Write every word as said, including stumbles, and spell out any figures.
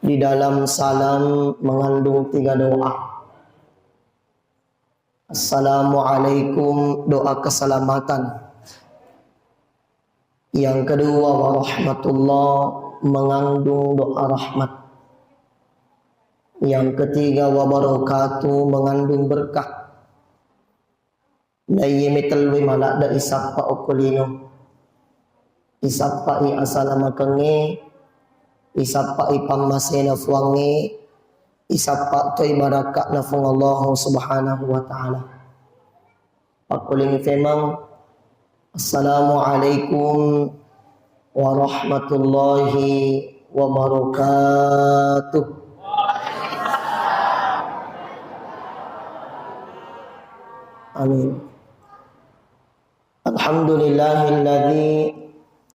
Di dalam salam mengandung tiga doa. Assalamualaikum, doa keselamatan. Yang kedua, warahmatullah, mengandung doa rahmat. Yang ketiga, wabarakatuh, mengandung berkah. Naiye metellui maladde isappa okko lino. Isappai asalamakengnge, isappai pammasena Fuangnge, isappa toi barakka'na Fuang Allah Subhanahu wa Ta'ala. Pakkuling femang, Assalamualaikum warahmatullahi wabarakatuh. Amin. Alhamdulillahilladzi